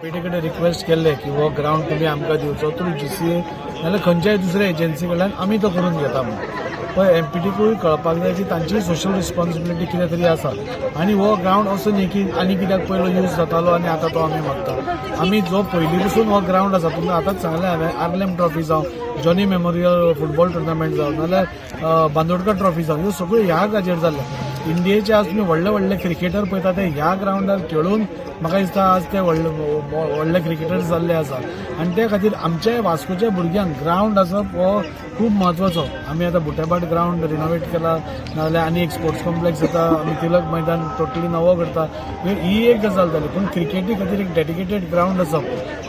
Empty कडेन request केल्ले की हो ग्रावंड तुमी आमकां दिवचो थ्रू जीसीए नाजाल्यार खंयच्याय दुसऱ्या एजन्सी कडल्यान आमी तो करून घेता म्हणून. पण एमपीटीकूय कळपाक जाय की तांची सोशल रिस्पॉन्सिबिलिटी कितें तरी आसा आनी हो ग्रावंड असो न्ही की आनी कित्याक पयलो यूज जातालो आनी आतां तो आमी मागता. आमी जो पयलीं पसून हो ग्रावंड आसा, तुमकां आतांच सांगलें हांवें, आर्लेम ट्रॉफी जावं, जॉनी मेमोरियल फुटबॉल टुर्नामेंट जावं, नाजाल्यार बांदोडकर ट्रॉफी जावं, ह्यो सगळ्यो ह्या हाजेर जाल्ले. इंडियेचे आज तुमी व्हडले व्हडले क्रिकेटर पळयता, ते ह्या ग्रावंडार खेळून म्हाका दिसता आज ते व्हडले व्हडले क्रिकेटर जाल्ले आसा. आनी त्या खातीर आमच्या वास्कोच्या भुरग्यांक ग्रावंड आसप हो खूब म्हत्वाचो. आमी आतां बुटेभाट ग्रावंड रिनोवेट केला, नाजाल्यार आनी एक स्पोर्ट्स कॉम्प्लेक्स येता, आमी तिलक मैदान टोटली नवो करता, ही एक गजाल जाली. पूण क्रिकेटी खातीर एक डेडिकेटेड ग्रावंड आसप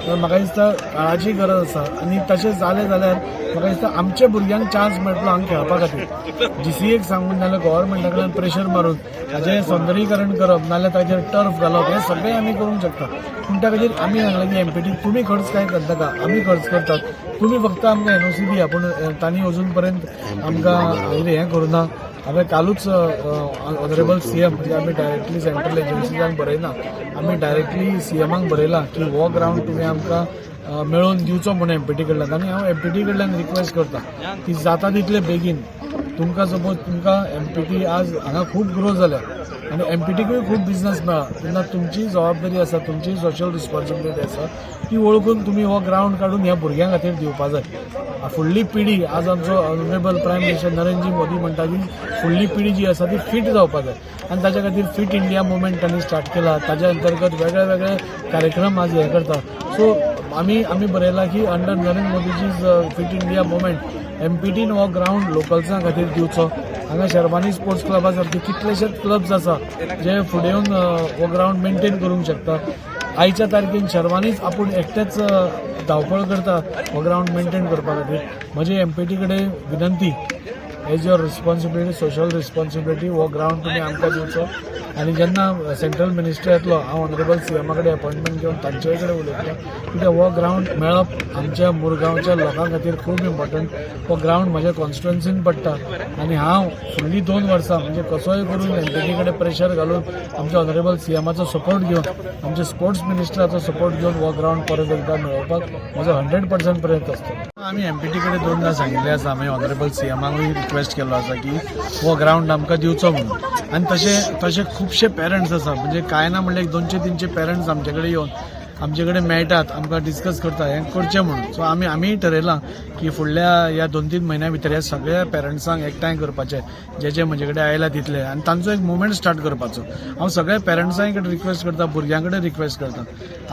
तर म्हाका दिसता काळाची गरज आसा. आनी तशें जालें जाल्यार म्हाका दिसता आमच्या भुरग्यांक चान्स मेळटलो हांगा खेळपा खातीर. जीसीएक सांगून नाजाल्यार गव्हर्मेंटा कडल्यान प्रेशर मारून ताजें सौंदर्यीकरण करप नाजाल्यार ताजेर टर्फ घालप, हें सगळें आमी करूंक शकता. पूण त्या खातीर आमी सांगलें की एमपीटी तुमी खर्च कांय करनाका, आमी खर्च करतात, तुमी फक्त आमकां एनओसी दिया. पूण तांणी अजून पर्यंत आमकां कितें हें करूं ना. हांवें कालूच ऑनरेबल सीएम, म्हणजे आमी डायरेक्टली सेंट्रल एजन्सीजांक बरयना, आमी डायरेक्टली सीएमाक बरयलां की हो ग्रावंड तुमी आमकां मेळोवन दिवचो म्हणून एमपीटी कडल्यान. आनी हांव एमपीटी कडल्यान रिक्वेस्ट करता की जाता तितले बेगीन तुमकां, सपोज तुमकां एमपीटी आज हांगा खूब ग्रो जाल्या आनी एमपीटीकूय खूब बिजनस मेळ्ळा, तेन्ना तुमची जबाबदारी आसा, तुमची सोशल रिस्पॉन्सिबिलिटी आसा ती वळखून तुमी हो ग्रावंड काडून ह्या भुरग्यां खातीर दिवपा जाय. फुडली पिढी, आज आमचो honourable prime minister Narendra Modi म्हणटा की फुडली पिढी जी आसा ती फिट जावपा जाय आनी ताच्या खातीर फिट इंडिया मुवमेंट तांणी स्टार्ट केला. ताच्या अंतर्गत वेगळे वेगळे कार्यक्रम आज हे करता. सो आमी बरयलां की under Narendra Modiji's fit India movement एमपीटीन हो ग्रावंड लोकल्सां खातीर दिवचो. हांगा शर्मानी स्पोर्ट्स क्लबा सारके कितलेशेच क्लब्स आसा जे फुडें येवन हो ग्रावंड मेंटेन करूंक शकता. आयच्या तारखेन शर्मानीच आपूण एकटेच धांवपळ करता हो ग्रावंड मेंटेन करपा खातीर. म्हजी एमपीटी कडेन विनंती, as your responsibility, social responsibility, हो ग्रावंड तुमी आमकां दिवचो. आनी जेन्ना सेंट्रल मिनिस्टर येतलो, हांव ऑनरेबल सीएमा कडेन अपॉयंटमेंट घेवन तांचे कडेन उलयतलो, कित्याक हो ग्रावंड मेळप आमच्या मुरगांवच्या लोकां खातीर खूब इम्पॉर्टंट. हो ग्रावंड म्हज्या कॉन्स्टिट्युएन्सीन पडटा आनी हांव फुडलीं 2 वर्सां म्हणजे कसोय करून एमपीटी कडेन प्रेशर घालून, आमच्या ऑनरेबल सीएमाचो सपोर्ट घेवन, आमच्या स्पोर्ट्स मिनिस्टराचो सपोर्ट घेवन हो ग्रावंड परत एकदा मेळोवपाक म्हजो 100% प्रयत्न आसतलो. आमी एमपीटी कडेन दोनदा सांगिल्लें आसा, आमी ऑनरेबल सीएमाकूय रिक्वेस्ट केल्लो आसा की हो ग्रावंड आमकां दिवचो म्हणून. आनी तशें तशे खुबशे पेरंट्स आसा, म्हणजे कांय ना म्हणल्यार एक 200-300 पेरंट्स आमचे कडेन येवन आमचे कडेन मेळटात, आमकां डिस्कस करता हें करचें म्हणून. सो आमी ठरयलां की फुडल्या ह्या 2-3 म्हयन्या भितर ह्या सगळ्या पेरंट्सांक एकठांय करपाचे, जे जे म्हजे कडेन आयला तितले, आनी तांचो एक मुवमेंट स्टार्ट करपाचो. हांव सगळ्या पेरंट्सां कडेन रिक्वेस्ट करता, भुरग्यां कडेन रिक्वेस्ट करता.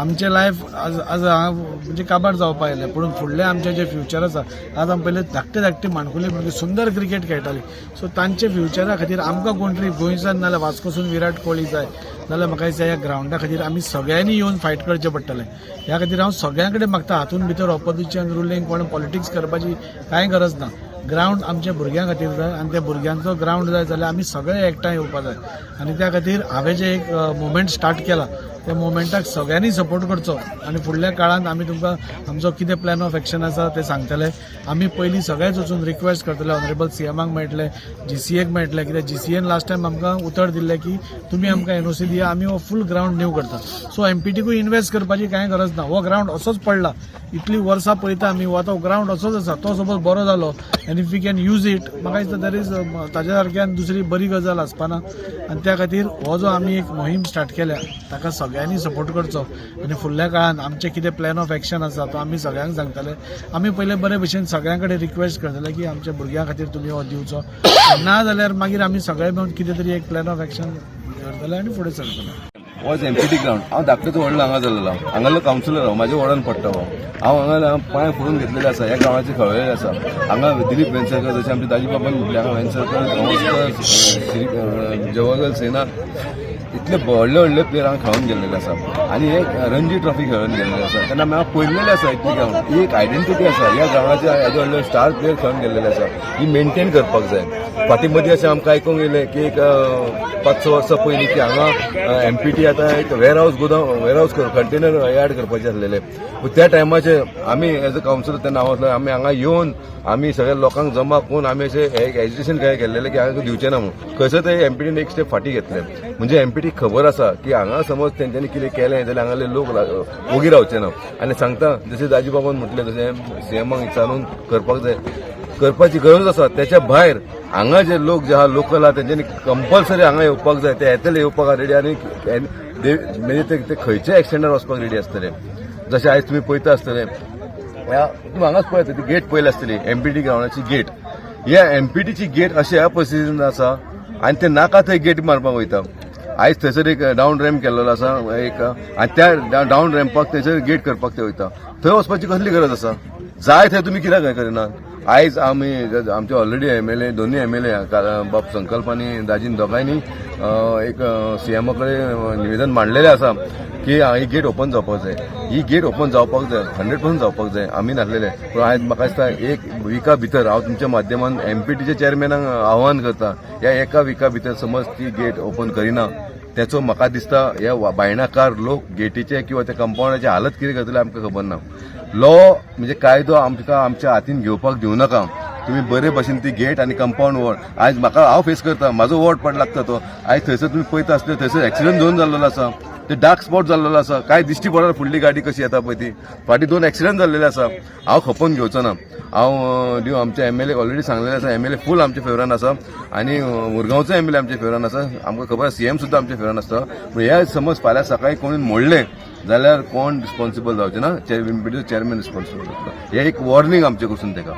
आमचें लायफ आज आज हांगा म्हणजे काबार जावपा आयलें, पूण फुडलें आमचें जें फ्युचर आसा, आज आमी पयले धाकटे धाकटे माणकुले भुरगे सुंदर क्रिकेट खेळटाली. सो तांचे फ्युचरा खातीर आमकां कोण तरी गोंयच्यान नाजाल्यार वास्कोसून विराट कोहली जाय जाल्यार म्हाका दिसता ह्या ग्रावंडा खातीर आमी सगळ्यांनी येवन फायट करचें पडटलें. ह्या खातीर हांव सगळ्यां कडेन मागता, हातूंत भितर ऑपोजिशन, रुलींग, कोण पॉलिटिक्स करपाची कांय गरज ना. ग्रावंड आमच्या भुरग्यां खातीर जाय आनी त्या भुरग्यांचो ग्रावंड जाय जाल्यार आमी सगळे एकठांय येवपा जाय. आनी त्या खातीर हांवें जें एक मुवमेंट स्टार्ट केला, त्या मुवमेंटाक सगळ्यांनी सपोर्ट करचो आनी फुडल्या काळांत आमी तुमकां आमचो कितें प्लॅन ऑफ एक्शन आसा तें सांगतले. आमी पयलीं सगळेच वचून रिक्वेस्ट करतले, ऑनरेबल सीएमाक मेळटले, जीसीएक मेळटले, कित्याक जीसीएन लास्ट टायम आमकां उतर दिल्लें की तुमी आमकां एनओसी दिया, आमी हो फूल ग्रावंड न्यू करता. सो एमपीटीकूय इन्वेस्ट करपाची कांय गरज ना. हो ग्रावंड असोच पडला इतली वर्सां पळयता आमी, हो आतां ग्रावंड असोच आसा. तो सपोज बरो जालो आनी if we can use it, म्हाका दिसता there is ताज्या सारक्यान दुसरी बरी गजाल आसपाना. आनी त्या खातीर हो जो आमी एक मोहीम स्टार्ट केल्या, ताका सगळ्यांनी सपोर्ट करचो आनी फुडल्या काळान आमचें कितें प्लॅन ऑफ एक्शन आसा तो आमी सगळ्यांक सांगतले. आमी पयले बरे भशेन सगळ्यां कडेन रिक्वेस्ट करतले की आमच्या भुरग्यां खातीर तुमी हो दिवचो, ना जाल्यार मागीर आमी सगळे मेळून कितें तरी एक प्लॅन ऑफ एक्शन करतले आनी फुडें सरतले. Was empty ground. हांव धाकटेचो व्हडलो हांगा जाल्लो, हांगालो कावन्सिलर हांव. म्हाज्या वॉर्डान पडटा हो. हांव हांगा पांय फोडून घेतलेले आसा, ह्या ग्रावंडाचे खळलेले आसा. हांगा दिलीप वेंगसरकर, जशें आमचे दाजी बाबान म्हटलें, हांगा वेंगसरकर, गांवस्कर, श्री जवाहर सेना, इतले व्हडले व्हडले प्लेयर हांगा खेळून गेल्लेले आसा आनी हे रणजी ट्रॉफी खेळून गेल्लेले आसा. तेन्ना हांगा पळयल्लेले आसा इतली ग्रावंड, ही एक आयडेंटिटी आसा ह्या ग्रावंडाचे. येदे व्हडले स्टार प्लेयर खेळून गेल्लेले आसा, ही मेंटेन करपाक जाय. फाटीं मदीं अशें आमकां आयकूंक येयलें की एक 5-6 वर्सां पयलीं की हांगा एमपीटी आतां एक वेअर हावस, गोदाम, वेअर हावस कंटेनर यार्ड करपाचें आसलेलें. पूण त्या टायमाचेर आमी एज अ कावन्सिलर तेन्ना हांव आसलो. आमी हांगा येवन आमी सगळ्या लोकांक जमा करून आमी अशें एक एजिटेशन काय केल्लेलें की हांगा दिवचें ना म्हणून. खंयसर ते एमपीटीन एक स्टेप फाटीं घेतले. म्हणजे एमपीटी खबर आसा की हांगा समज तेंच्यांनी कितें केलें जाल्यार हांगाले लोक ओगी रावचे ना. आनी सांगता, जशें दाजी बाबान म्हटलें तशें सीएमाक विचारून करपाक जाय, करपाची गरज आसा. त्याच्या भायर हांगा जे लोक जे आहा, लोकल आहा, तेंच्यांनी कंपल्सरी हांगा येवपाक जाय. ते येतले, येवपाक रेडी आनी म्हणजे ते खंयच्याय एक्सटेंडार वचपाक रेडी आसतले. जशें आयज तुमी पळयता आसतले, ह्या तुमी हांगाच पळयता, ती गेट पळयली आसतली, एमपीटी ग्रावंडाची गेट. ह्या एमपीटीची गेट अशें ह्या परिस्थितीन आसा आनी ते नाका थंय गेट मारपाक वयता. आयज थंयसर एक डावन रॅम्प केल्लो आसा एक आनी त्या डावन रॅम्पाक थंयसर गेट करपाक ते वयता. थंय वचपाची कसली गरज आसा? जाय थंय तुमी कित्याक हें करिनात? आयज आमी आमचे ऑलरेडी एमएलए, दोनूय एमएलए बाब संकल्प आनी दाजीन, दोगांयनी एक सीएमा कडेन निवेदन मांडलेलें आसा की ही गेट ओपन जावपाक जाय. ही गेट ओपन जावपाक जाय, 100% जावपाक जाय. आमी नासलेले, पूण आयज म्हाका दिसता एक विका भितर हांव तुमच्या माध्यमान एमपीटीच्या चेअरमॅनाक आव्हान करता, ह्या एका विका भितर समज ती गेट ओपन करिना, त्याचो म्हाका दिसता हे बायणाकार लोक गेटीचे किंवा त्या कंपाऊंडाची हालत कितें करतले आमकां खबर ना. लॉ म्हणजे कायदो आमकां आमच्या हातीन घेवपाक दिवं नाका. तुमी बरे भशेन ती गेट आनी कंपाऊंड वॉल, आयज म्हाका हांव फेस करता, म्हाजो वॉर्ड पड लागता तो. आयज थंयसर तुमी पळयता आसतले, थंयसर एक्सिडंट झोन जाल्लेलो आसा, ते डार्क स्पॉट जाल्लेलो आसा. काय दिश्टी पडना फुडली गाडी कशी येता पळय ती. फाटीं दोन एक्सिडंट जाल्लेले आसा. हांव खपोवन घेवचो ना. हांव दिव आमच्या एमएलए ऑलरेडी सांगलेलें आसा. एमएलए फूल आमच्या फेवरान आसा आनी मुरगांवचो एमएलए आमच्या फेवरान आसा. आमकां खबर आसा, सीएम सुद्दां आमच्या फेवरान आसता. पूण हे समज फाल्यां सकाळी कोणी मोडलें जाल्यार कोण रिस्पॉन्सिबल जावचे ना, एमपीटीचो चेअरमॅन रिस्पॉन्सिबल जातलो. हे एक वॉर्निंग आमचे कडसून तेका.